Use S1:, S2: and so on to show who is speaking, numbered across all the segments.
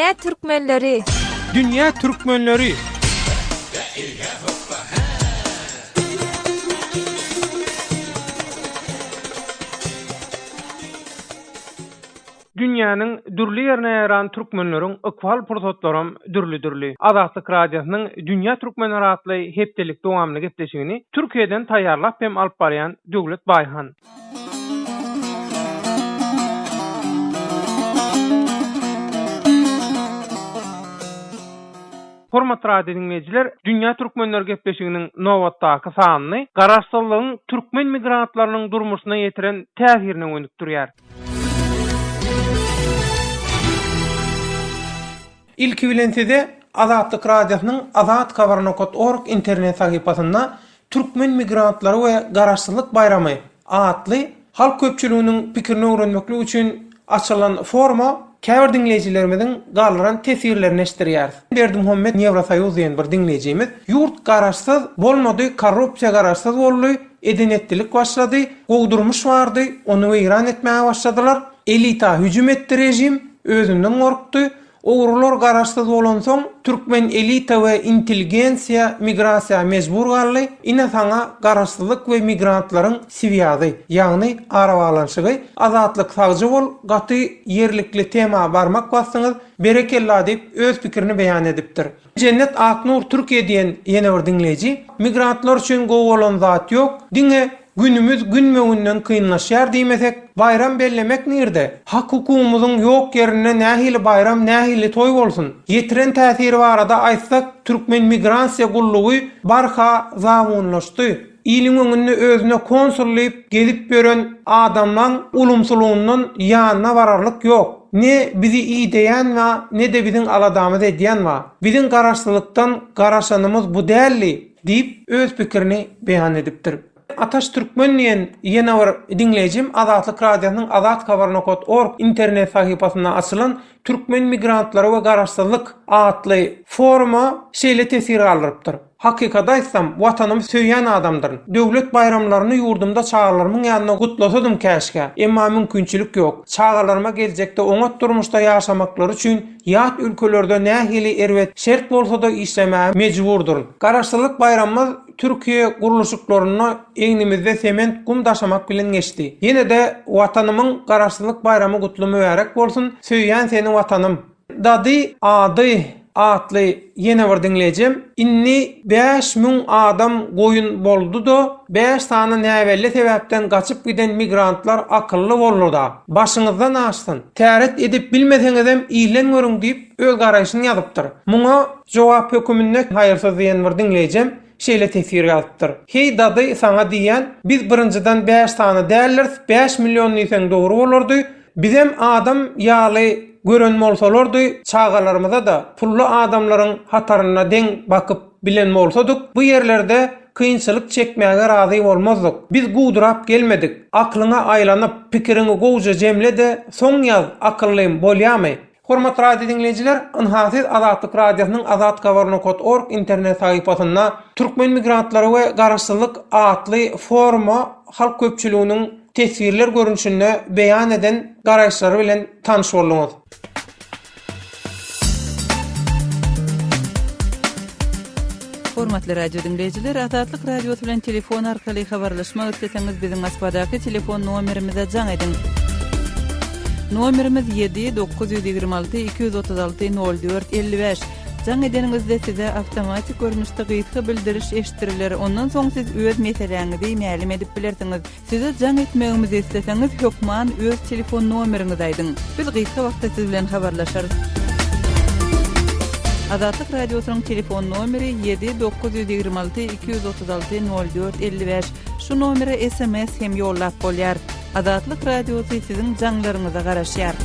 S1: Dünýä türkmenleri!
S2: Dünýä türkmenleri! Dünýäniň dürli ýerine ýaýran türkmenleriň ykbal pursatlaram dürli-dürli. Azatlyk Radiosynyň Dünýä türkmenleri atly hepdelik dowamly gepleşigini Türkiýeden taýýarlap hem alyp barýan Döwlet Baýhan. Hormatly radio diňleýjiler, Dünýä türkmenleri gepleşiginiň nobatdaky sanyny Garaşsyzlygyň türkmen migrantlarynyň durmuşyna ýetiren täsirine gönükdirýär. Ilki bilen size Azatlyk Radiosynyň Azat Habar nokat org internet sahypasynda Türkmen migrantlary we Garaşsyzlyk baýramy atly halk köpçüliginiň pikirini öwrenmeklik üçin açylan foruma käbir diňleýjilerimiziň galdyran teswirlerini eşitdirýäris. Berdimuhammet Ýewrosoýuz diýen bir diňleýjimiz Ýurt garaşsyz bolmady, korrupsiýa garaşsyz boldy, eden-etdilik başlady, gowy durmuş bardy, ony weýran etmäge başladylar, elita hüjüm etdi režim, özünden gorkdy, ogrular garaşsyz bolansoň türkmen elita we intelligensiýa migrasiýa mejbur galdy, ine saňa garaşsyzlyk we migrantlaryň swýazy, ýagny arabaglanyşygy, Azatlyk sagja bol, gaty ýerlikli tema barmak basdyňyz, berekella diýip öz pikirini beýan edipdir. Jennet Aknur Türkiýe diýen ýene bir diňleýji, Migrantlar üçin gowy bolan zat ýok, diňe günümiz günbe-günden kynlaşýar diýmesek, baýram bellemek nirde? Hak-hukugymyzyň ýok ýerinde nähili baýram, nähili toý bolsun? Ýetiren täsiri barada aýtsak, Türkmen migrasiýa gullugy barha zabunlaşdy. Iliň öňünde özüne konsul diýip gezip ýören adamlaň ulumsylygyndan ýanyna bararlyk ýok. Ne bizi ideýän ba, ne-de biziň aladamyzy edýän ba. Biziň garaşsyzlykdan garaşanymyz bu däldi diýip, öz pikirini beýan edipdir. Ataş Türkmen diýen ýene bir diňleýjim Azatlyk Radiosynyň Azathabar nokat org internet sahypasynda açylan Türkmen migrantlary we garaşsyzlyk atly foruma şeýle teswir galdyrypdyr. Hakykaty aýtsam, Watanymy söýýän adamdyryn. Döwlet baýramlaryny ýurdumda çagalarymyň ýanynda gutlasadym käşgä. Emma mümkinçilik ýok. Çagalaryma geljekde oňat durmuşda ýaşamaklary üçin ýat ülkelerde nähili erbet şert bolsa-da işlemäge mejburdyryn. Garaşsyzlyk baýramymyz Türkiýe gurluşyklarynda egnimizde sement gum daşamak bilen geçdi. Ýene-de Watanymyň Garaşsyzlyk baýramy gutly mübärek bolsun, söýýän seni Watanym! Dady ady atly ýene bir diňleýjim, Indi 5000 adam goýun boldy-da, bäş sany näbelli sebäpden gaçyp giden migrantlar akylly boldy-da. Başyňyzdan aşsyn. Täret edip bilmeseňizem ilden görüň diýip, öz garaýşyny ýazypdyr. Muňa jogap höküminde Haýyrsyz diýen bir diňleýjem şeýle teswir ýazypdyr, Heý dady saňa diýýän, biz birinjiden bäş sany däldiris, 5 million diýseň dogry bolardy, Bizem adam ýaly gören bolsalardy, çagalarymyza-da pully adamlaryň hatarynda deň bakyp bilen bolsadyk, bu ýerlerde kynçylyk çekmäge razy bolmazdyk. Biz guwdurap gelmedik. Aklyňa aýlanyp, pikiriňi gowja jemle-de, soň ýaz, akyllym, bolýamy? Hormatly radio diňleýjiler, ynha siz Azatlyk Radiosynyň azathabar nokat org internet sahypasynda Türkmen migrantlary we garaşsyzlyk atly foruma halk köpçüliginiň teswirler görnüşinde beýan eden garaýyşlary bilen tanyş bolduňyz.
S3: Hormatly radio diňleýjiler, Azatlyk Radiosy bilen telefon arkaly habarlaşmak isleseňiz, biziň Moskwadaky telefon nomerimize jaň ediň. Nomerimiz 7 926 236 04 55. Jaň edeniňizde size awtomatik görnüşde gysga bildiriş eşitdiriler, ondan soň siz öz meseläňizi mälim edip bilersiňiz. Size jaň etmegimizi isleseňiz, hökman öz telefon nomeriňizi aýdyň. Biz gysga wagtda siz bilen habarlaşarys. Azatlyk Radiosynyň telefon nomeri 7 926 236 04 55. Şu nomere sms hem ýollap bolýar. Azatlyk Radiosy siziň jaňlaryňyza garaşýar.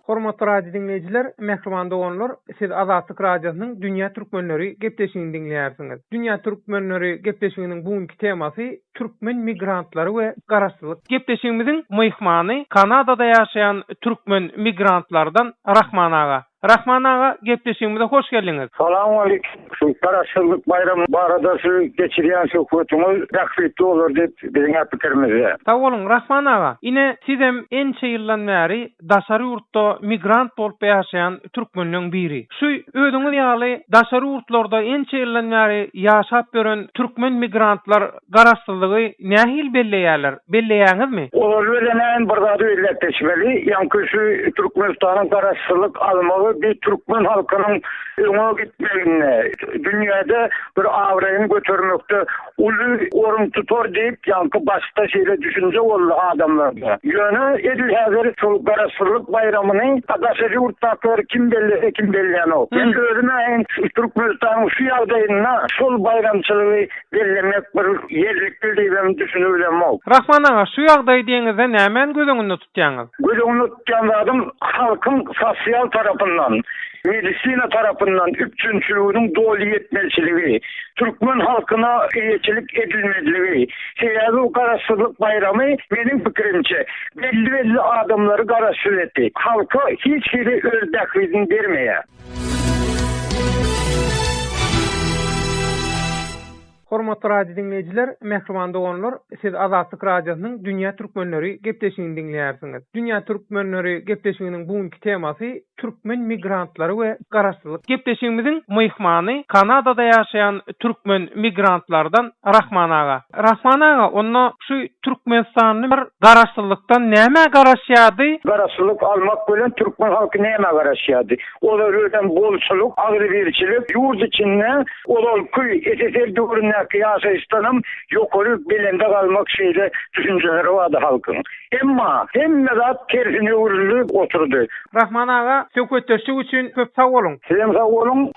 S2: Hormatly radio diňleýjiler, mähriban doganlar, siz Azatlyk Radiosynyň Dünýä Türkmenleri gepleşigini diňleýärsiňiz. Dünýä Türkmenleri gepleşiginiň bu günki temasy. Türkmen migrantlary we garaşsyzlyk. Gepleşigimiziň myhmany Kanadada ýaşaýan türkmen migrantlardan Rahman aga. Rahman aga gepleşigimize hoş geldiňiz.
S1: Salowmaleýkim. Şu Garaşsyzlyk baýramy barada şu geçirýän söhbetiňiz bähbitli bolar diýip biziň-ä pikirimizde.
S2: Sag boluň Rahman aga. Ine sizem ençe ýyldan bäri daşary ýurtda migrant bolup ýaşaýan türkmenleň biri. Şu özüňiz ýaly daşary ýurtlarda ençe ýyldan bäri ýaşap ýören türkmen migrantlar garaşsyzlygy nähili belleýärler? Belleýäňizmi?
S1: Ozaly bilenem bir zady belläp geçmeli, ýaňky şu Türkmenistanyň garaşsyzlyk almagy bir türkmen halkynyň öňe gitmeginde, dünýäde bir abraýyny götermekde uly orun tutar diýip, ýaňky başda şeýle düşünje boldy adamlarda. Ýöne edil häzir şol Garaşsyzlyk baýramyny daşary ýurtdakylar kim bellese, kim bellänok. Men özüm-ä Türkmenistanyň şu ýagdaýynda şol baýramçylygy bellemek bir ýerlikli diýibem düşünibilemok.
S2: Rahman aga, şu ýagdaý diýeňizde nämäni göz öňünde tutýaňyz?
S1: Göz öňünde tutýan zadym halkyň sosial tarapyndan, medisina tarapyndan üpjünçiliginiň doly ýetmezçiligi, türkmen halkyna eýeçilik edilmezligi. Sebäbi bu Garaşsyzlyk baýramy meniň pikirimçe belli-belli adamlary garaşsyz etdi. Halka hiç hili öz bähbidini bermeýär.
S2: Hormatly radio diňleýjiler, mähriban doganlar, siz Azatlyk Radiosynyň Dünýä Türkmenleri gepleşigini diňleýärsiňiz. Dünýä Türkmenleri gepleşiginiň bu günki temasy Türkmen migrantlary we garaşsyzlyk. Gepleşigimiziň myhmany Kanadada ýaşaýan türkmen migrantlardan Rahman aga. Rahman aga, onda şu türkmenistanlylar garaşsyzlykdan nämä garaşýardy?
S1: Garaşsyzlyk almak bilen türkmen halky nämä garaşýardy? Olar özem bolçulyk, agzybirçilik, ýurt içinde ozalky SSR döwründäki ýaşaýyşdanam ýokary belende galmak şeýle düşünjeleri bardy halkyň. Emma hemme zat tersine öwrüldi oturdy.
S2: Rahman aga söhbetdeşlik üçin köp sag boluň.
S1: Sizem sag boluň.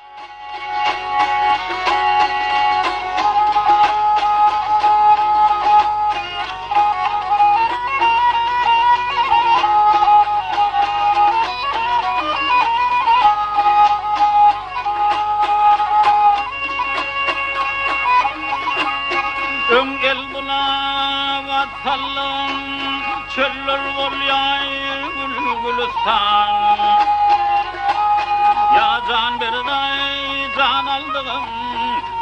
S4: Öň el bulap at sallan, Çöller bolýar gül-gülüstan. Ýa jan berdaý, jan aldygym,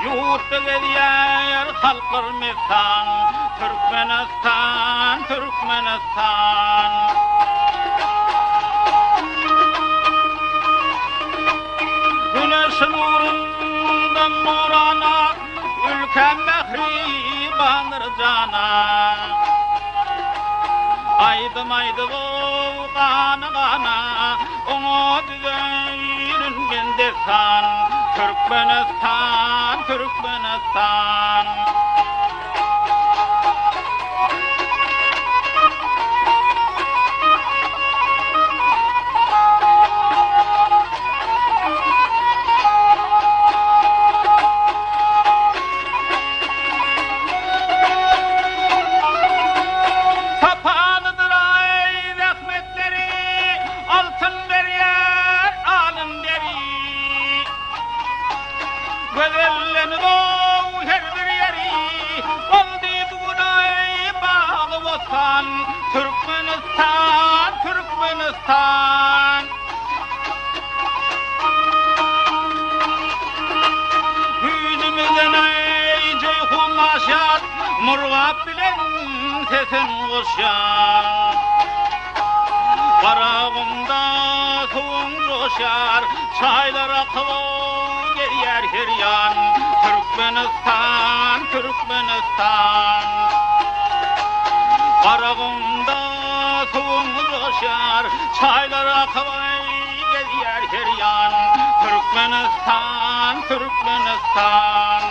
S4: Ýurtda gezýär halklar messan. Türkmenistan, Türkmenistan. Güneş nurundan nurana, Ülkäm mähribandyr jana. Aýdym aýdyp-ow gana-gana, Oňa düzerin men dessan. Türkmenistan, Türkmenistan. Sapalydyr-aý zähmetleri, Altyn berýär alyn deri. Gözellenib-ow her bir ýeri, Boldy bu gün-aý bagy-bossan, Türkmenistan, Türkmenistan. Güýjümizden-aý Jeýhun aşýar, Murgap bilen sesin goşýar. Garagumda suwuň joşýar, Çaýlar akyp-ow gelýär her ýan, Türkmenistan, Türkmenistan. Garagumda suwuň joşýar, Çaýlar akyp-aý gelýär her ýan, Türkmenistan, Türkmenistan.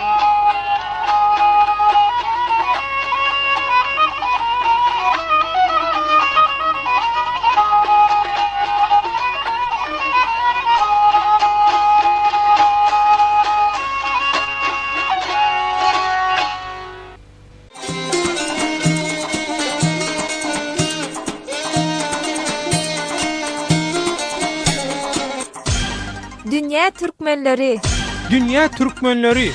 S5: Dünýä türkmenleri.
S2: Dünýä türkmenleri.